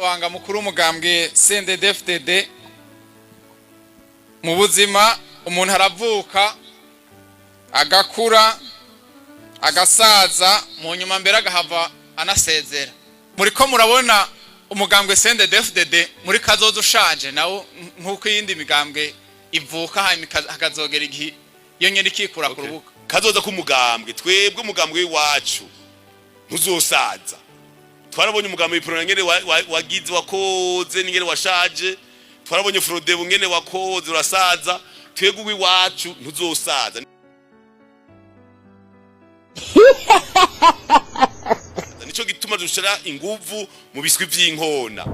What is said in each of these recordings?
Umunyamabanga mukuru w'umugambwe CNDD-FDD. Mu buzima umuntu aravuka, agakura, agasaza, mu nyuma mbere agahava anasezera. Muriko murabona umugambwe CNDD-FDD muri kazoza ushaje nawo, nk'uko iyindi migambwe ivuka hanyuma hakazogera igihe iyo nyene ikikura ku rubuga. Kazoza k'umugambwe, twebwe umugambwe w'iwacu ntuzosaza. Twarabonye umugambwe w'Iprona ngene wagize, wakoze n'ingene washaje. Twarabonye Frodebu ngene wakoze urasaza. Twebwe uw'iwacu ntuzosaza. Nico gituma dushira inguvu mu biswi vy'inkona.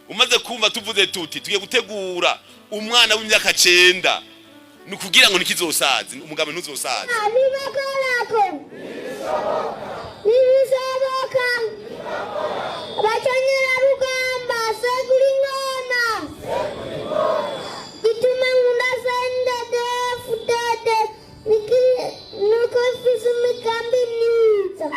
Umaze kumva tuvuze tuti tugiye gutegura umwana w'imyaka 9, ni ukugira ngo ntikizosaze, umugabo ntuzosaze. Ntibisoboka, abakenyerarugamba segura inkona gituma nkunda CNDD-FDD nuko ifise imigambi myiza.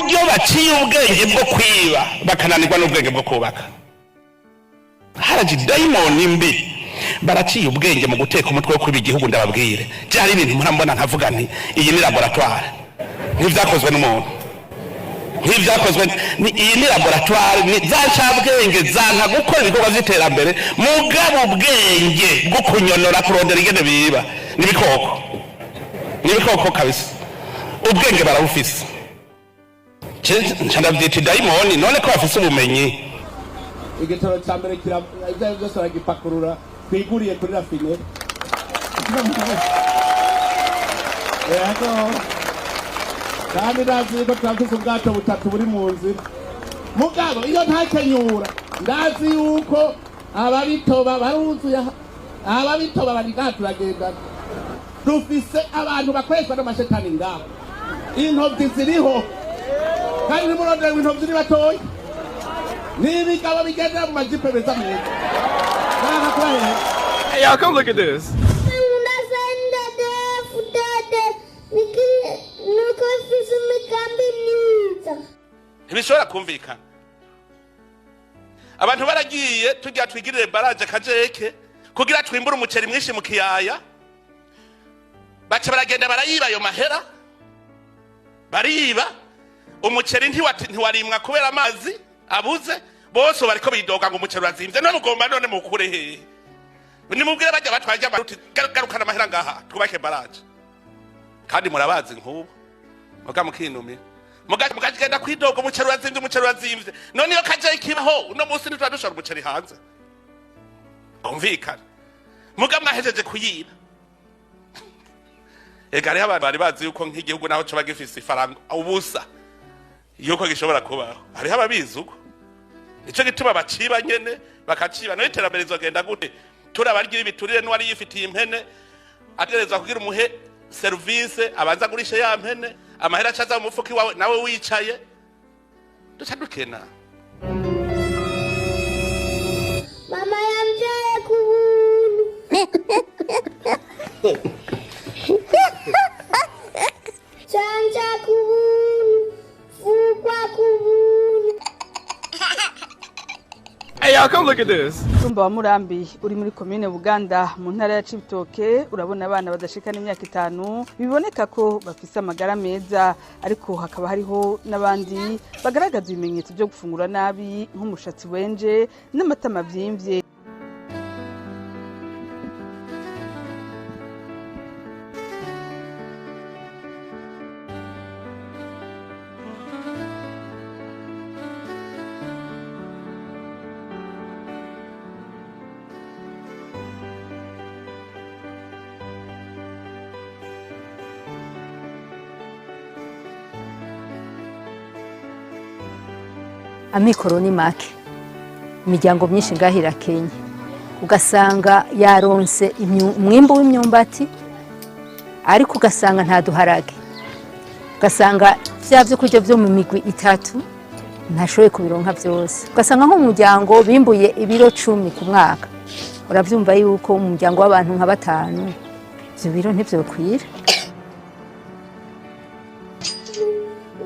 Iyo baciye ubwenge bwo kwiba bakananirwa n'ubwenge bwo kubaka, haraje dayimoni mbi. Baraciye ubwenge mu guteka umutwe wo kwiba igihugu. Ndababwire, byari ibintu murambona nkavuga nti iyi ni laboratoire, nk'ibyakozwe n'umuntu, nk'ibyakozwe iyi ni laboratoire, ni za ncabwenge zanka gukora ibikorwa by'iterambere, mugabo ubwenge bwo kunyonora, kurondera ingene biba, n'ibikoko, n'ibikoko kabisa. Ubwenge barabufise, nca ndavyita idayimoni. None ko bafise ubumenyi. Igitoro cya mbere ibyo ari byose baragipakurura, twiguriye kuri rafine. Yego, kandi ndazi yuko turafise ubwato butatu buri mu nzira. Mugabo iyo ntakenyura, ndazi yuko ababitoba baruzuye, ababitoba bari ngaha, turagendana. Dufise abantu bakoreshwa n'amashetani ngaha, intovyi ziriho, kandi nimurondera ngo intovyi ni batoya, ni ibigabo bigendera mu majipe meza meza. Nanga kubahera. Hey, y'all, come look at this. Nkunda CNDD-FDD nuko ifise imigambi myiza. Ntibishobora kumvikana. Abantu baragiye tugira twigirire baraje kajeke kugira twimbure umuceri mwinshi mu kiyaya, baca baragenda barayiba ayo mahera, bariba umuceri, ntiwarimwa kubera amazi abuze. Bose bariko bidoga ngo umuceri urazimvye. None ugomba none mukure hehe? Nimubwire bajya batwaje amaruti, garukana amahera ngaha twubake baraje. Kandi murabazi nk'ubu muga mukinumira, mugagenda kwidoga umuceri urazimvye, umuceri urazimvye. None iyo kaje ikibaho uno munsi ntituba dushora umuceri hanze? Bumvikana, muga mwahejeje kuyiba. Ega hariho abantu bari bazi yuko nk'igihugu naho coba gifise ifaranga ubusa yuko gishobora kubaho. Hariho ababizi uko, nico gituma baciba nyene, bakaciba. Nayo iterambere rizogenda gute turabarya ibiturire? N'uwari yifitiye impene ategerezwa kugira umuhe serivise, abanza agurishe ya mpene, amahera acaza mu mufuka iwawe nawe wicaye, duca dukena. Mama yambyaye ku buntu, canja ku buntu, fugwa ku buntu. Hey, y'all, come look at this. Umutumba wa Murambi uri muri komine Buganda mu ntara ya Cibitoke, urabona abana badashikana imyaka 5 biboneka ko bafise amagara meza, ariko hakaba hariho n'abandi bagaragaza ibimenyetso byo gufungura nabi, nk'umushatsi wenje n'amatama vyimvye. Amikoro ni make, imiryango myinshi ngaho irakenye, ugasanga yaronse umwimbu w'imyumbati ariko ugasanga nta duharage, ugasanga vya vyo kurya vyo mu migwi itatu ntashoboye kubironka vyose, ugasanga nk'umuryango bimbuye ibiro 10 ku mwaka. Uravyumva yuko umuryango w'abantu nka batanu ivyo biro ntivyokwira.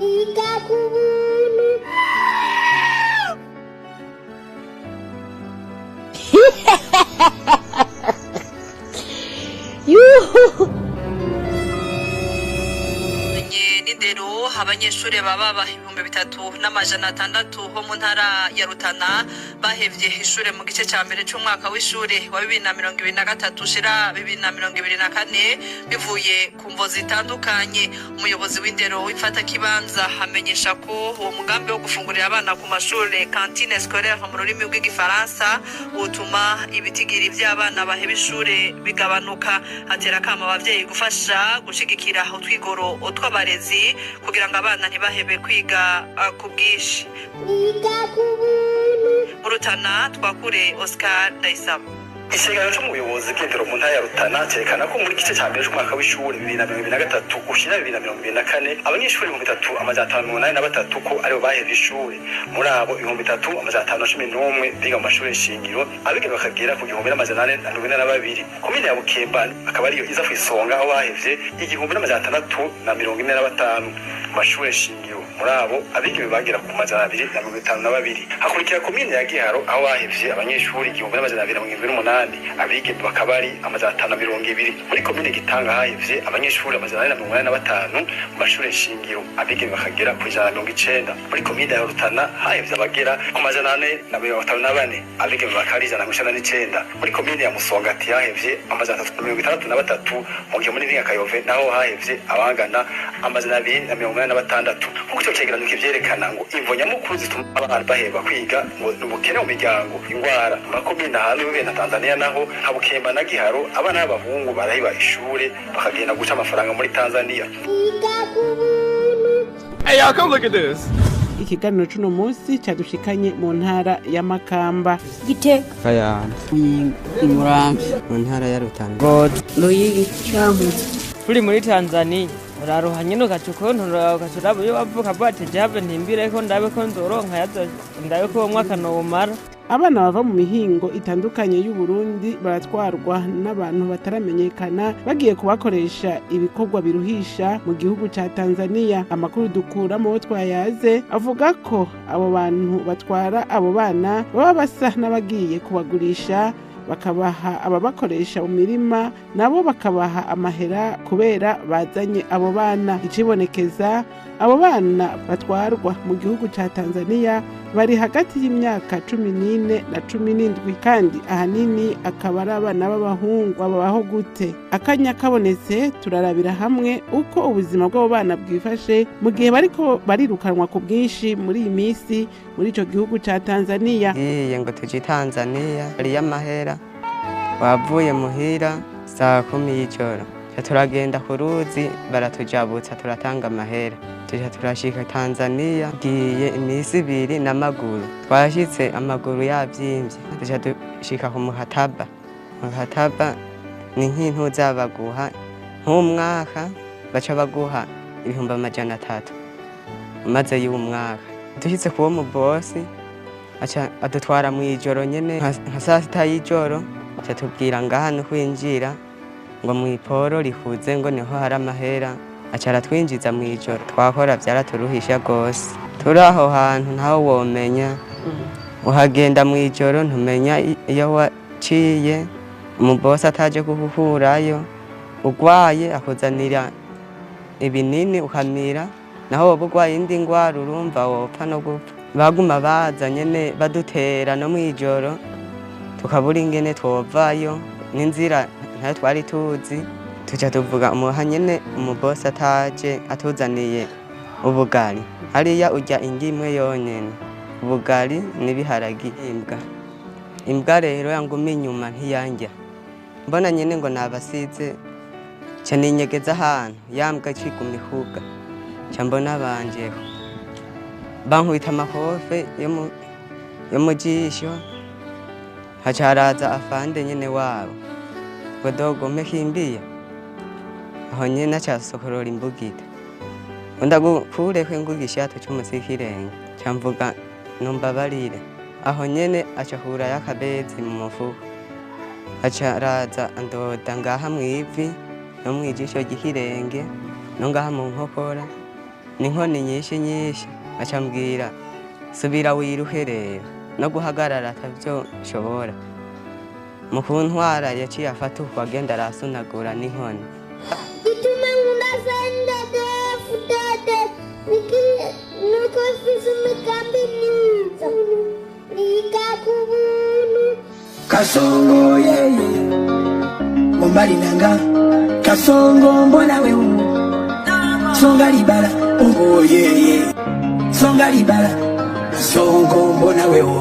Yiga ku buntu. Yuhu. N'indero abanyeshuri baba 3600 bo mu ntara ya Rutana bahevye ishure mu gice ca mbere c'umwaka w'ishure wa 2023 ushira 2024 bivuye ku mvo zitandukanye. Umuyobozi w'indero w'imfata kibanza amenyesha ko uwo mugambi wo gufungurira abana ku mashure, cantine scolaire mu rurimi rw'igifaransa, utuma ibitigiri vy'abana baheba ishure bigabanuka. Atera akamo abavyeyi gufasha gushigikira utwigoro tw'abarezi kugira ngo abana ntibahebe kwiga ku bwinshi. Yiga ku buntu. Mu Rutana twakure Oscar Ndayisaba. Ikiganiro cy'umuyobozi bw'indero mu ntara ya Rutana cyerekana ko muri gice cya mbere cy'umwaka w'ishuri 2023 ushira 2024 abanyeshuri 3583 ko aribo bahevye ishuri. Muri abo 3511 biga mu mashuri shingiro, abiga bakagera ku 1442. Komine ya Bukemba akaba ariyo iza ku isonga aho bahevye 1645 mu mashuri shingiro. Muri abo abiga bagera ku 252. Hakurikira komine ya Giharo aho bahevye abanyeshuri 1278, abige bakaba ari 520. Muri komine Gitanga hahevye abanyeshuri 485 mu mashuri shingiro, abige bakagera ku 190. Muri komine ya Rutana hahevye abagera ku 454, abige bakaba ari 199. Muri komine ya Musongati hahevye 363, mu gihe muri Mpinga Kayove naho hahevye abangana 286. Nk'uko ico cegeranyo kivyerekana, ngo imvo nyamukuru zituma abana baheba kwiga ngo ni ubukene mu miryango, ingwara. Mu makomine ahantu bihuye na Tanzania naho nka Bukemba na Giharo, abana b'abahungu barahiba ishure bakagenda guca amafaranga muri Tanzania. Yiga ku buntu. Hey, y'all, come look at this. Ikiganiro c'uno munsi cadushikanye mu ntara ya Makamba. Gitega. Kayanza. Muramvya. Mu ntara ya Rutana. Ruyigi. Cankuzo. Turi muri Tanzania uraruha nyene ugaca ukontorora ugaca uraba iyo wavuka avuga ati jave ntimbireko ndabe ko nzoronka yazo ndabe ko uwo mwaka nowumara. Abana bava mu mihingo itandukanye y'u Burundi baratwarwa n'abantu bataramenyekana bagiye kubakoresha ibikorwa biruhisha mu gihugu ca Tanzania. Amakuru dukura mu bo twayaze avuga ko abo bantu batwara abo bana baba basa n'abagiye kubagurisha, bakabaha ababakoresha mu mirima, nabo bakabaha amahera kubera bazanye abo bana. Icibonekeza, abo bana batwarwa mu gihugu ca Tanzania bari hagati y'imyaka 14 na 17, kandi ahanini akaba ari abana b'abahungu. Babaho gute? Akanya kabonetse turarabira hamwe uko ubuzima bw'abo bana bwifashe mu gihe bariko barirukanwa ku bwinshi muri iyi minsi muri ico gihugu ca Tanzania. Ngiye ngo tuje Tanzania hariyo amahera, wavuye muhira saa 10 y'ijoro, turagenda ku ruzi baratujabutsa turatanga amahera, tuja turashika Tanzania. Ngiye iminsi ibiri n'amaguru, twashitse amaguru yavyimvye, tuja dushika ku Muhataba. Muhataba ni nk'intuza baguha nk'umwaka, baca baguha 300,000 maze y'umwaka. Dushitse kuwo mu bosi aca adutwara mw'ijoro nyene nka saa 6 y'ijoro, aca tubwira ngaha no kwinjira ngo mw'iporo rihuze ngo niho hari amahera, aca aratwinjiza mw'ijoro. Twakora vyaraturuhisha gose, turi aho hantu ntaho womenya, uhagenda mw'ijoro ntumenya iyo waciye, umubosi ataje kuguhurayo, ugwaye akuzanira ibinini ukamira, naho woba ugwaye indi ngwara urumva wopfa no gupfa. Baguma baza nyene badutera no mw'ijoro, tukabura ingene twovayo, n'inzira ntayo twari tuzi. Tuca tuvuga umuha nyene umubosi ataje atuzaniye ubugari, hariya urya indya imwe yonyene, ubugari n'ibiharagi. Imbwa rero yanguma inyuma ntiyandya, mbona nyene ngo nabasize, ca ninyegeza ahantu, ya mbwa iciguma ihuga, ca mbona banjeho. Bankubita amakofe yo mu jisho, haca haraza afande nyene wabo ngo dogo mpe. Aho nyene aca asokorora imbugita ngo ndagukureko ingugishato c'umusikirenge, ca mvuga numbabarire. Aho nyene aca akurayo akabezi mu mufuko, aca araza andoda ngaha mw'ivi no mw'ijisho ry'ikirenge no ngaha mu nkokora n'inkoni nyinshi nyinshi. Aca ambwira subira wiruke rero, no guhagarara atavyo nshobora. Mu kuntwara yaciye afata uko agenda arasunagura n'inkoni. Gituma nkunda CNDD-FDD nuko mfise imigambi myiza, niga ku buntu. Kasongo yeye mobali nanga, Kasongo mbona wewe songa libala, oh yeye songa libala, Kasongo mbona wewe,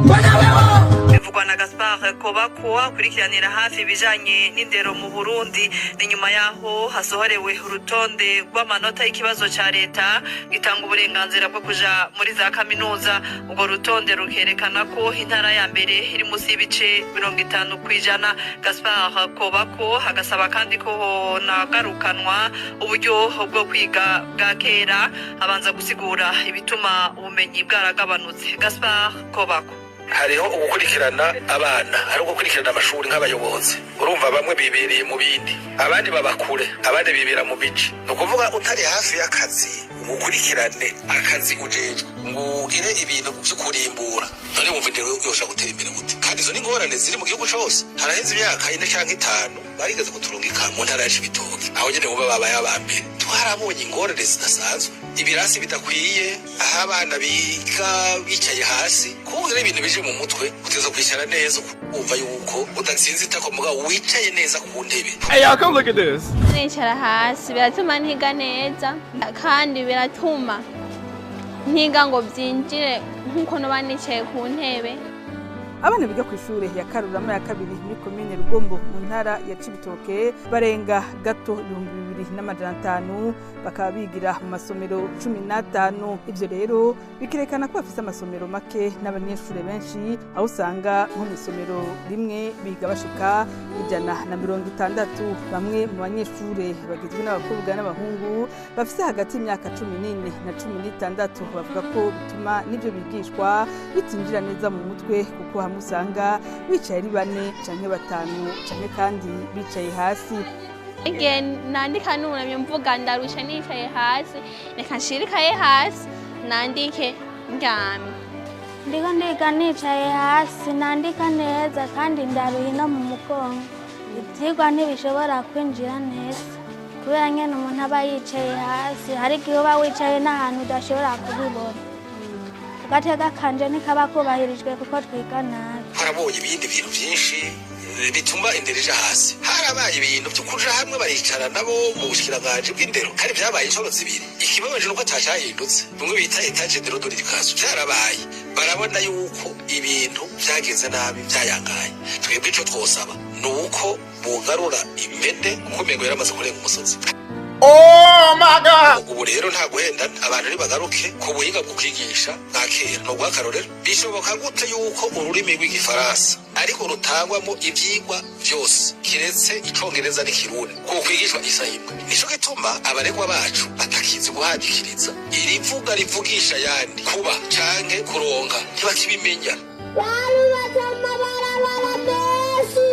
mbona wewe. Bivugwa na Gaspard Kobako, akurikiranira hafi ibijanye n'indero mu Burundi. Ni nyuma yaho hasohorewe urutonde rw'amanota y'ikibazo ca leta gitanga uburenganzira bwo kuja muri za kaminuza. Urwo rutonde rukerekana ko intara ya mbere iri munsi y'ibice 50%. Gaspard Kobako agasaba kandi ko honagarukanwa uburyo bwo kwiga bwa kera. Abanza gusigura ibituma ubumenyi bwaragabanutse. Gaspard Kobako: Hariho ugukurikirana abana, hariho ugukurikirana amashuri nk'abayobozi. Urumva, bamwe bibereye mu bindi, abandi baba kure, abandi bibera mu bice. Ni ukuvuga utari hafi y'akazi ngo ukurikirane akazi ujejwe, ngo ugire ibintu vyo kurimbura, none wumva indero yoshobora gutera imbere gute? Kandi izo ni ingorane ziri mu gihugu cose. Haraheze imyaka 4 canke 5 barigeze kuturungika mu ntara ya Cibitoke, aho nyene bumva babaye abambere. Twarabonye ingorane zidasanzwe, ibirasi bidakwiye, aho abana biga bicaye hasi. Kugira ibintu bije mu mutwe uteza kwicara neza, ukumva yuko udatsinze itako mugabo wicaye neza ku ntebe. Hey, y'all, come look at this. Nicara hasi biratuma ntiga neza, kandi biratuma ntiga ngo byinjire nk'uko noba nicaye ku ntebe. Abana biga ku ishure ya Karurama ya kabiri muri komine Rugombo mu ntara ya Cibitoke barenga gato 2500, bakaba bigira mu masomero 15. Ivyo rero bikerekana ko bafise amasomero make n'abanyeshure benshi, aho usanga nko mw'isomero rimwe biga bashika 160. Bamwe mu banyeshure bagizwe n'abakobwa n'abahungu bafise hagati y'imyaka 14 na 16 bavuga ko bituma n'ivyo bigishwa bitinjira neza mu mutwe, kuko hamwe usanga bicaye ari bane canke batanu, canke kandi bicaye hasi. Igihe nandika nunamye, mvuga ndarusha nicaye hasi, reka nshirikaye hasi nandike ndyamye. Ndiko ndiga nicaye hasi, nandika neza kandi ndaruhi no mu mugongo. Ivyigwa ntibishobora kwinjira neza kubera nyene umuntu aba yicaye hasi. Hari igihe uba wicaye n'ahantu udashobora kubibona. Agateka kanje ntikaba kubahirijwe kuko twiga nabi. Twarabonye ibindi bintu byinshi bituma indero ija hasi. Harabaye ibintu byo kuja hamwe baricara nabo mu bushikiranganji bw'indero, kandi vyabaye inshuro zibiri. Ikibabaje nuko atacahindutse. Bimwe bita états généraux de l'éducation vyarabaye, barabona yuko ibintu vyagenze nabi, vyayangaye. Twebwe ico twosaba ni uko bugarura impene, kuko umengo yaramaze kurenga umusozi. Oh my God! Ubu rero nta guhenda, abantu ntibagaruke ku buhinga bwo kwigisha bwa kera. Ni ubw'akarorero, bishoboka gute yuko ururimi rw'igifaransa ariko rutangwamo ivyigwa vyose kiretse icongereza n'ikirundi ko kwigishwa isaha imwe? Nico gituma abaregwa bacu batakizi guhadikiriza irivuga rivugisha ayandi, kuba canke kuronka ntibakibimenya. Barubatse amabarabara menshi.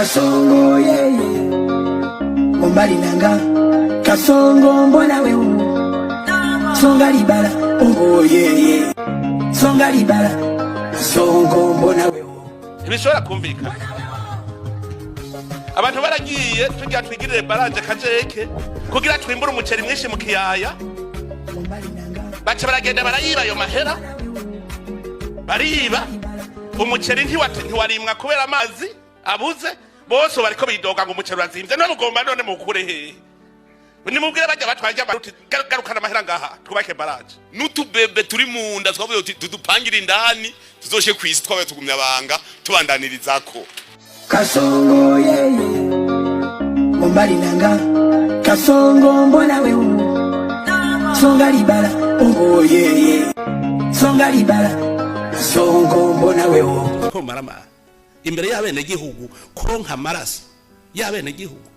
Kasongo yeye mobali nanga Kasongo mbona wewe songa libala oh yeye songa libala Kasongo mbona wewe. Ntibishobora kumvikana. Abantu baragiye tugira twigirire barrage Kajeke kugira twimbure umuceri mwinshi mu kiyaya, baca baragenda barayiba ayo mahera, bariba umuceri, ntiwarimwa kubera amazi abuze. Bose bariko bidoga ngo umuceri urazimvye. None ugomba none mukure hehe? Nimubwire bajya batwaje amaruti, garukana amahera ngaha twubake barrage. N'utubebe turi mu nda twavuye uti tudupangire indani tuzoshe kwisi, twabaye tugumya banga tubandanirizako. Kasongo yeye mobali nanga Kasongo mbona wewe songa libala oh yeye songa libala Kasongo mbona wewe. Ko marama imbere y'abenegihugu konka amaraso y'abenegihugu.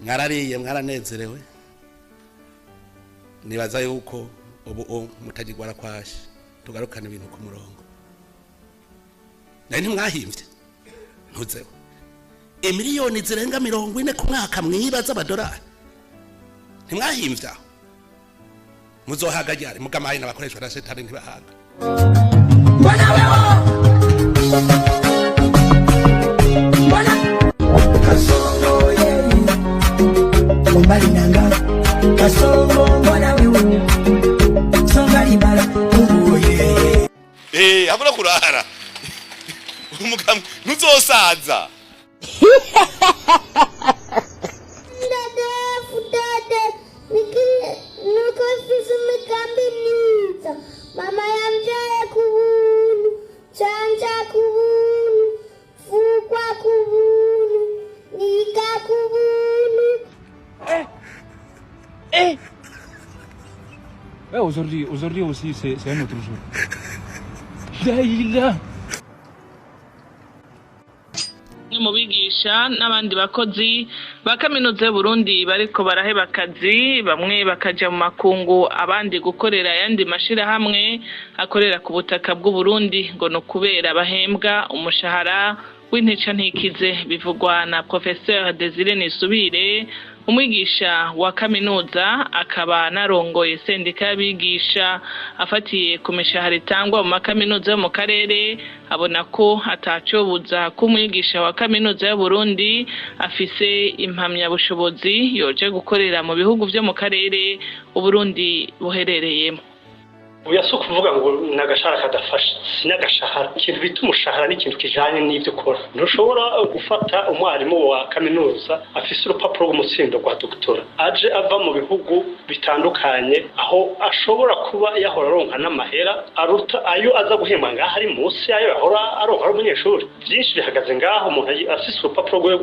Mwarariye, mwaranezerewe, nibaza yuko ubu mutagigwara kwashi. Tugarukana ibintu ku murongo. Nari ntimwahimvye ntuzeho imiliyoni zirenga 40 ku mwaka mwiba z'amadolari, ntimwahimvye aho muzohaga ryari? Mugamaye n'abakoreshwa na shetani ntibahaga. Mbona wewe mbona Kasongo yeye mobali nanga Kasongo mbona wewe songa libala oh yeye. Eh, habura kurara umugambwe ntuzosaza. Dada, nuko mfise imigambi myiza. Mama yambyaye ku buntu, canja ku buntu, fukwa ku buntu, niga ku buntu. Eh. Ouais, aujourd'hui, aujourd'hui aussi, c'est un autre jour. Daïla. Bamwe mu bigisha n'abandi bakozi ba kaminuza y'Uburundi bariko baraheba akazi, bamwe bakaja mu makungu, abandi gukorera ayandi mashirahamwe akorera ku butaka bw'Uburundi, ngo ni ukubera bahembwa umushahara w'intica ntikize. Bivugwa na Professeur Desire Nisubire, umwigisha wa kaminuza akaba anarongoye sendika y'abigisha. Afatiye ku mishahara itangwa mu makaminuza yo mu karere, abona ko atacobuza ko umwigisha wa kaminuza y'Uburundi afise impamyabushobozi yoja gukorera mu bihugu vyo mu karere Uburundi buherereyemo. Oya, si ukuvuga ngo ni agashahara kadafasha, si n'agashahara. Ikintu bita umushahara ni ikintu kijanye n'ibyo ukora. Ntushobora gufata umwarimu wa kaminuza afise urupapuro rw'umutsindo rwa doctorat, aje ava mu bihugu bitandukanye, aho ashobora kuba yahora aronka n'amahera aruta ayo aza guhembwa ngaho, ari munsi yayo yahora aronka ari umunyeshuri. Byinshi bihagaze ngaho. Umuntu afise urupapuro rwe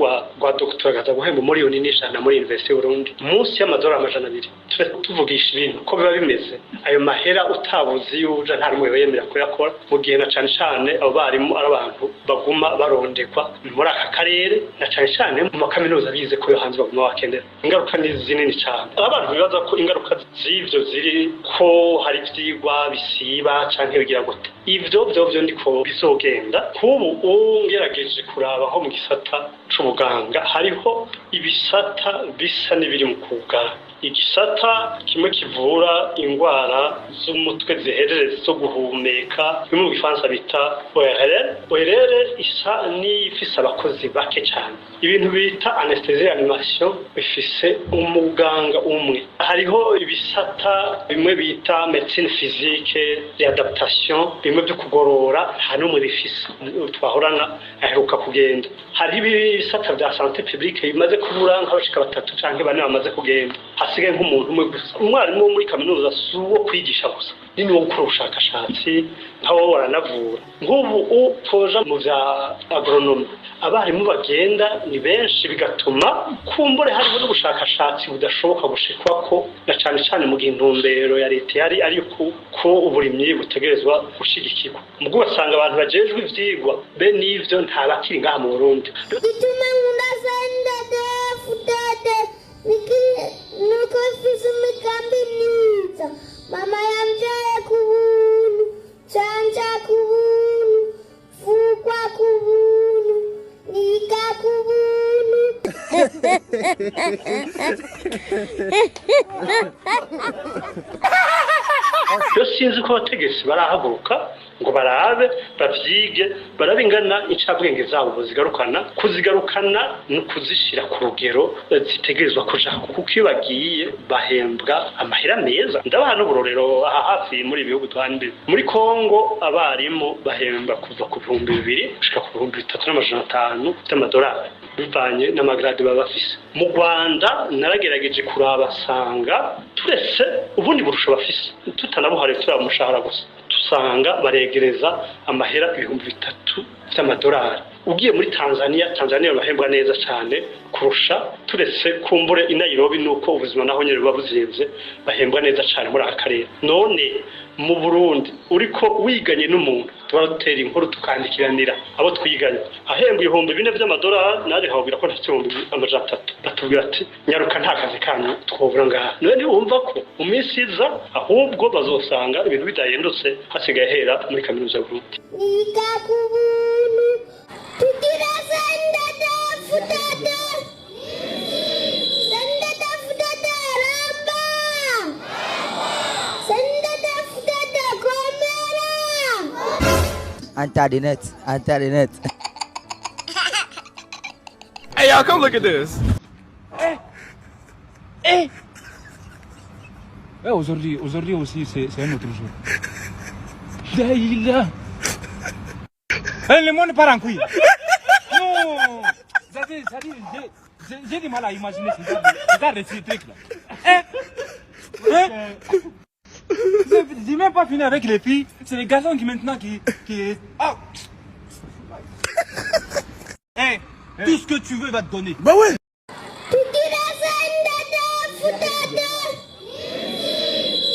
rwa doctorat akaza guhemba 1,100,000 muri Université y'Uburundi, munsi y'amadolari 200. Tube tuvugisha ibintu ko biba bimeze. Ayo mahera utabuzi yuja, nta rumwe yemera kuyakora, mu gihe na cane cane abo barimu ari abantu baguma barondekwa muri aka karere, na cane cane mu makaminuza bize ko yo hanze baguma bakendera. Ingaruka ni zinini cane. Abantu bibaza ko ingaruka z'ivyo ziri ko hari ivyigwa bisiba canke bigira gute, ivyo vyo ndiko bizogenda. Kubu ungerageje kuraba nko mu gisata c'ubuganga, hariho ibisata bisa n'ibiri mu kugara. Igisata kimwe kivura ingwara z'umutwe ziherereza zo guhumeka, bimwe mu gifaransa bita ORL. ORL isa n'ifise abakozi bake cyane. Ibintu bita anesthésie réanimation bifise umuganga umwe. Hariho ibisata bimwe bita médecine physique, réadaptation, bimwe byo kugorora, nta n'umwe bifise twahorana aheruka kugenda. Hariho ibisata vya santé publique bimaze kubura nk'abashika batatu canke bane bamaze kugenda, hasigaye nk'umuntu umwe gusa. Umwarimu wo muri kaminuza si uwo kwigisha gusa, ni n'uwo gukora ubushakashatsi, nk'abo baranavura. Nk'ubu utoja mu vya agronomie, abarimu bagenda ni benshi, bigatuma kumbure hariho n'ubushakashatsi budashoboka gushikwako, na cane cane mu gihe intumbero ya leta yari ari ko uburimyi butegerezwa gushigikirwa. Mubwo ugasanga abantu bajejwe ivyigwa be n'ivyo nta bakiri ngaha mu Burundi. Gituma nkunda CNDD-FDD nuko mfise imigambi myiza. Mama yambyaye ku buntu, canja ku buntu, fukwa ku buntu, niga. Yo sinzi ko abategetsi barahaguruka ngo barabe, bavyige, barabe ingana incabwenge zabo bozigarukana. Kuzigarukana ni ukuzishira ku rugero zitegerezwa kujaho, kuko iyo bagiye bahembwa amahera meza. Ndabaha n'uburorero aha hafi muri ibi bihugu duhana imbibi. Muri Kongo abarimu bahembwa kuva ku 2000 gushika ku 3500 vy'amadolari, bivanye n'amagrade baba bafise. Mu Rwanda naragerageje kuraba, sanga turetse ubundi burusho bafise, tutanabuhariye, turaba umushahara gusa, tusanga baregereza amahera 3000 vy'amadolari. Ugiye muri Tanzania, Tanzania bahembwa neza cyane kurusha, turetse kumbure i Nairobi nuko ubuzima naho nyene buba buzimvye, bahembwa neza cyane muri aka karere. None mu Burundi uriko wiganye n'umuntu, tuba dutera inkuru, tukandikiranira abo twiganye, ahembwa 4000 vy'amadolari, nanjye nkababwira ko ntafite 300,000, batubwira ati nyaruka, nta kazi kanyu twobura ngaha. None ntiwumva ko mu minsi iza ahubwo bazosanga ibintu bidahindutse, hasigaye hera muri kaminuza y'Uburundi? Yiga ku buntu tugira sendadafudada sendadafudada ramba sendadafudada komera. Enter the net. Enter the net. Hey, y'all, come look at this. Eh. Ouais, aujourd'hui, aujourd'hui aussi, c'est un autre jour. Daïla. Eh, le monde part en couille. Non. Ça dit, j'ai du mal à imaginer ce genre de truc là. Eh. Eh. J'ai même pas fini avec les filles. C'est les garçons qui maintenant qui. Ah. Eh, tout ce que tu veux, il va te donner. Bah ouais. Tugira sendadafudada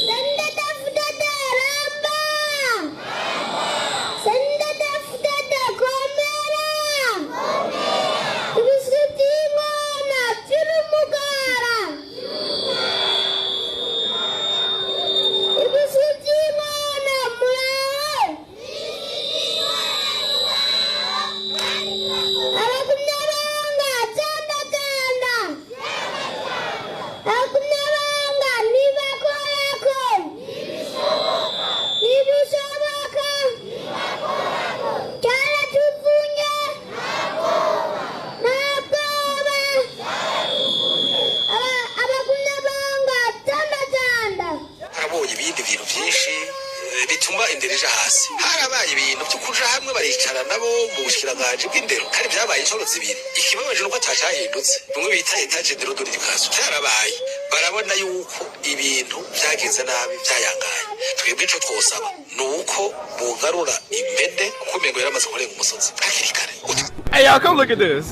sendadafudada ramba sendadafudada komera ibiswi by'inkona by'urumugara ibiswi by'inkona muraho abagumyabanga cyandaganda abagumyabanga ntibakorako ntibishoboka cyaratuvunye nta bwoba. Abagumyabanga cyandaganda. Harabonye ibindi bintu byinshi bituma indero ija hasi. Harabaye ibintu byo kuja hamwe, baricara nabo mu bushikiranganji bw'indero, kandi byabaye inshuro zibiri. Ikibabaje nuko atacahindutse. Bimwe bita états généraux de l'éducation byarabaye, barabona yuko ibintu byagenze nabi, byayangaye. Twebwe ico twosaba ni uko bogarura impene, kuko umengo yaramaze kurenga umusozi hakiri kare. Hey, y'all, come look at this.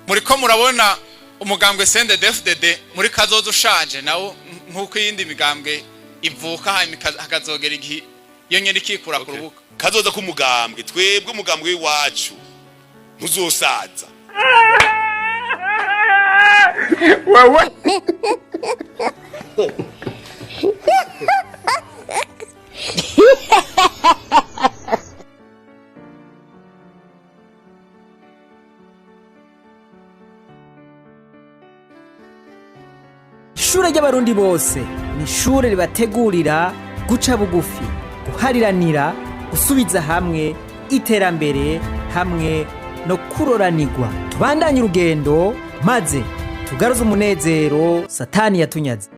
Muriko murabona umugambwe CNDD-FDD muri kazoza ushaje nawo, nk'uko iyindi migambwe ivuka, hanyuma hakazogera igihe iyo nyene ikikura ku rubuga. Kazoza k'umugambwe, twebwe umugambwe w'iwacu ntuzosaza. Wewe. Ishure ry'Abarundi bose ni ishure ribategurira guca bugufi, guhariranira, gusubiza hamwe, iterambere hamwe no kuroranirwa. Tubandanye urugendo maze tugaruze umunezero satani yatunyaze.